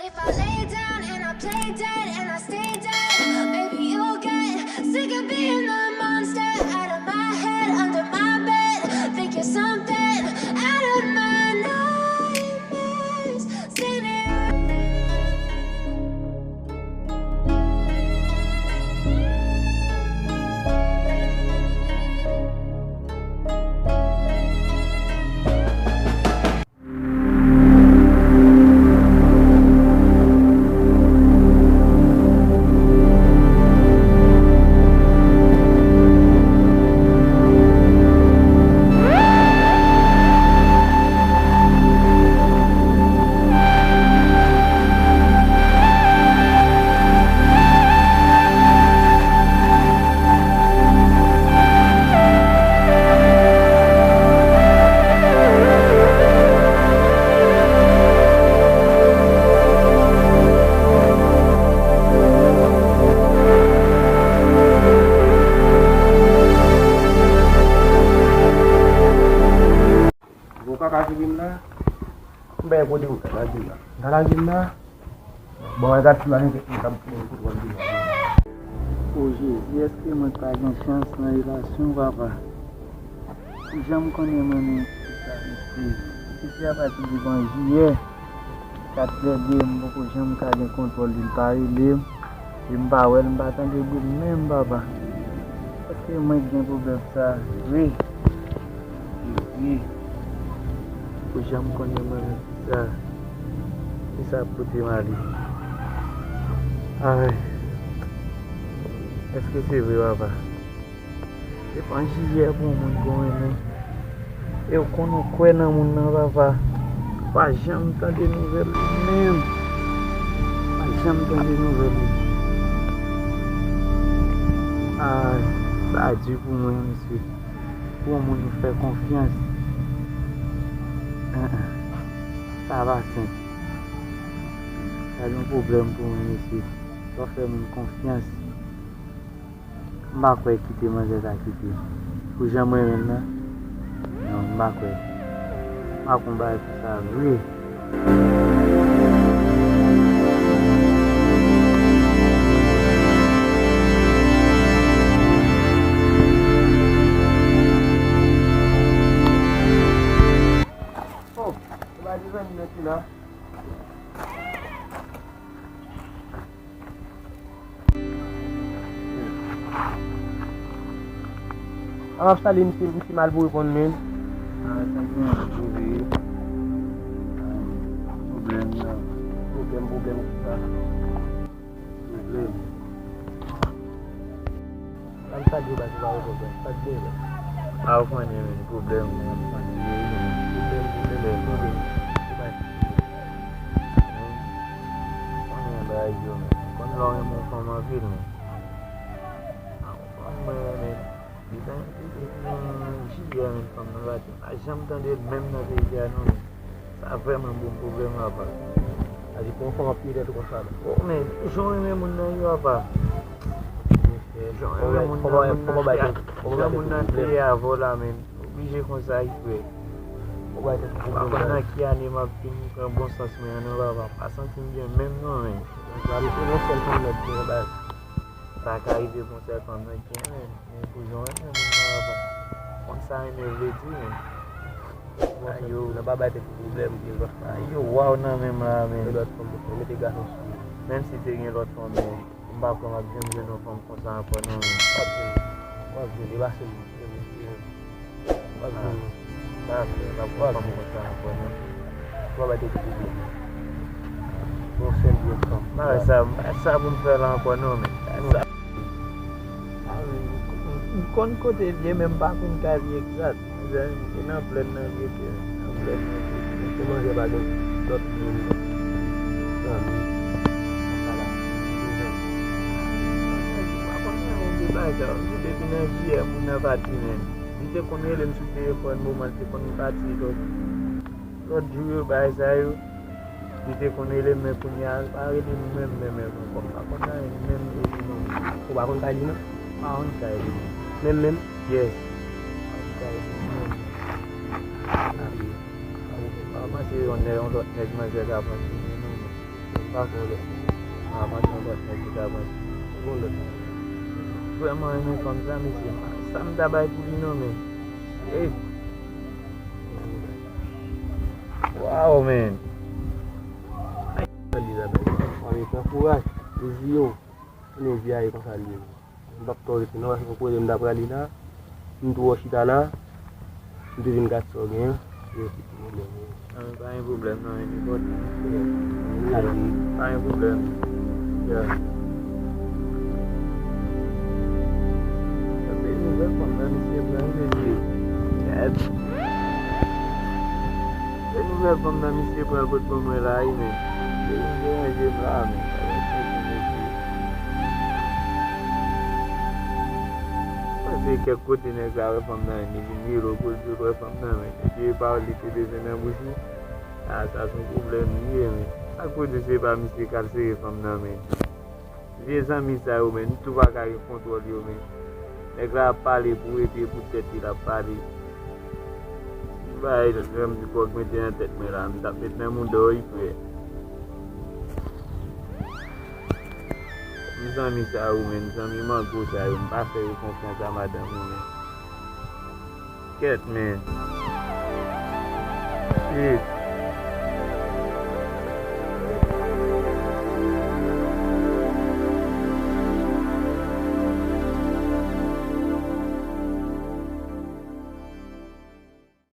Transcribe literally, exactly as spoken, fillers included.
If I lay down and I play dead and I stay dead, maybe you'll get sick of being the monster out of my head, under my bed, thinking something out of my nightmares. Seen it. Gwo kaka sou lim la. M bay kote ou ta lage m la. M ta lage m la. Bon, e gad ti manyen kèk moun k ap kontwòl li la. O Jezi, èske mwen pa gen chans nan relasyon, papa? Jan m konnen mwen menm, se sa, mesye. Mesye, apati devan jiyè, sa trè byen, m poko janm ka gen kontwòl li, l pa rele m. E m pa wè l, m pa tande bri l menm, papa. Èske mwen k gen pwoblèm sa vre? Jezi. Pou jan m konnen mwen menm, kisa, kisa ap pote m ale? Ay. Èske se vre, papa? Se pa jiyè pou yon moun ke w renmen. E w konn ou kwè nan moun nan, papa. Pa janm tande nouvèl li menm. Pa janm tande nouvèl li. Ay, sa di pou mwen, mesye. Pou yon moun ou fè konfyans. An, an. Sa pa senp. Sa yon pwoblèm pou mwen, mesye. Lè w fè moun konfyans. M pa kwè kite manzè sa kite. Pou jan mwen renmen l nan. Non, m pa kwè. M pa kwè yon bagay konsa vre. Oh, ou pa di zanmi nan ki la? A m ap salye misye, misye mal pou reponn menm. Ah, sa gen pou veye. Pwoblèm nan. Pwoblèm, pwoblèm, kisa? Pwoblèm. Sa m salye w, baz, ou pa reponn mwen. Sa k gen la? A, ou konnen, men, pwoblèm, men, pwoblèm, pwoblèm, pwoblèm. Ou pa konnen bagay yo, men. Konn lè w renmen yon fanm anpil, men. A, yon fanm mwen renmen. Depi, depi, depi yon jiyè, men, fanm nan pati. Pa janm tande l menm nan peyi a non, men. Sa vrèman bon pwoblèm la, papa. Sa di pou yon fanm ap peye tèt ou konsa la. Oh, men, jan w renmen moun nan, wi, papa. Jan w renmen moun nan, moun nan te, jan moun nan te ye avè w la, men. Oblije konsa, wi, frè. M pa konn nan ki ane m ap vin pran bon sans mwen an non, papa. M pa santi m byen menm non, men. Sa ka rive pou yon sèl fanm nan ki renmen l. Men pou jan w renmen moun nan, papa. Konn sa renmen vle di, men. Ayo. Nan pa bay tèt ou pwoblèm, gen lòt fanm. Ayo, waw, nan menm la, men. Gen lòt fanm, ou mete gason sou ou. Menm si te gen lòt fanm, men m pa kwè m ap janm jwenn yon fanm konsa ankò, non, men. W ap jwenn, w ap jwenn, e pa sèl ou, se vre, se vre. W ap jwenn. Pa fè, pa pran fanm konsa ankò, non. Ou pa bay tèt ou pwoblèm. Yon sèl vye fanm. Pa sa, pa sa pou m fè la ankò, non, men. Pa sa. M konn kote l ye, men m pa konn kay li egzat. Mezanmi, se nan plèn nan l rete, nan plèn nan l rete. Èske manzè pa gen lòt moun, zanmi, nan pale ak li, mezanmi? M pa konn nan yon de bagay sa yo. M di depi nan jiyè, moun nan pati, men. Li te konn rele m sou telefòn, moman li te konn pati, lòt, lòt jou yo, bagay sa yo. Li te konn rele m, men kounye a, li pa rele m menm, menm, menm ankò. M pa konn anyen menm de li non. Ou pa konn kay li non? M pa konn kay li non. Menm, menm? Yes. M pa konn kay li menm. Pa panse yon nèg, yon lòt nèg manzè ka panse, men non, men. Gon lòt. Ah, mwen te yon lòt nèg ki ta pran. Gon lòt. Vrèman renmen fanm sa, mesye. Sa m ta bay pou li non, men. Ey. Wow, man. Ay, li la, men. Mwen pran kouraj. Mezi yo. Mezi a, e konsa li ye. M p ap twò rete non, paske ou konnen m ta prale la. M twò chita la. M te vin gad sa w gen. Yo, se ti pwoblèm yo. Ah, pa gen pwoblèm non, men nenpòt. Pa gen pwoblèm. Yeah. Se nouvèl fanm nan, misye pran, mesye. Kèt. Se nouvèl fanm nan, misye pran l pot ban mwen la, wi, men. Se vin deranje m la, men. Pase kèk kote nèg la wè fanm nan, li vin rele w pou l di l wè fanm nan, men. Epi e pawòl li te bezwen nan bouch li. Ah, sa se yon pwoblèm li ye, men. Sa k pwodui se pa misye k al sere fanm nan, men. Vye zanmi sa yo, men, nou tou pa ka gen kontwòl yo, men. Nèg la ap pale pou epi e pou tèt li l ap pale. Si m bay granm di kòk mete nan tèt mwen la, m t ap met nan mouda w, wi, frè. M zanmi sa yo, men, zanmi mango sa yo, m pa fè yo konfyans a madanm yo, men. Kèt, men. Shit.